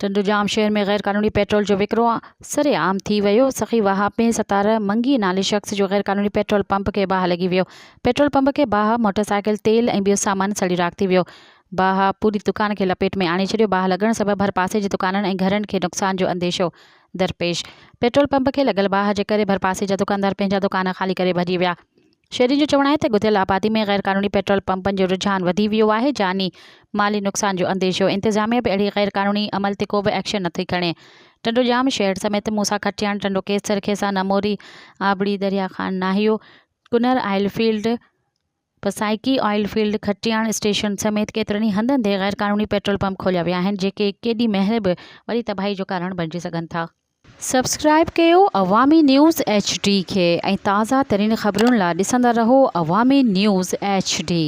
ٽنڊوڄام شهر ۾ غير قانوني پيٽرول جو وڪرو سري عام ٿي ويو، سخي وهاب ۾ ستار منگي نالي شخص جو غير قانوني پيٽرول پمپ کي باهه لڳي ويو، پيٽرول پمپ کي باهه، موٽر سائيڪل، تيل ۽ ٻيو سامان سڙي راک ٿي ويو، باهه پوري دڪان کي لپيٽ ۾ آڻي ڇڏيو، باهه لڳڻ سبب ڀرپاسي جي دڪانن ۽ گهرن کي نقصان جو انديشو درپيش، پيٽرول پمپ کي لڳل باهه جي ڪري ڀرپاسي جا دڪاندار پنهنجا دڪان خالي ڪري ڀڄي ويا. شهرين جو چوڻ آهي ته ڳتيل آبادي ۾ غير قانوني پيٽرول پمپن جو رجحان وڌي ويو آهي، جاني مالي نقصان جو انديشو، انتظاميه به اهڙي غير قانوني عمل تي ڪو به ايڪشن نٿي کڻي. ٽنڊوڄام شهر سميت موسيٰ کٽياڻ، ٽنڊو قيصر، کيسا نموري، آبڙي، دريا خان ناهيو، Kunnar oil field, Pasakhi oil field, Khatian station سميت ڪيترن ئي هنڌن تي غير قانوني پيٽرول پمپ کوليا ويا آهن، جيڪي ڪيڏي مهل به وڏي تباهي جو ڪارڻ بڻجي سگهن ٿا. سبسڪرائب ڪيو عوامي نيوز ايڇ ڊي کي ۽ تازه ترين خبرن لا ڏسندا رهو عوامي نيوز ايڇ ڊي.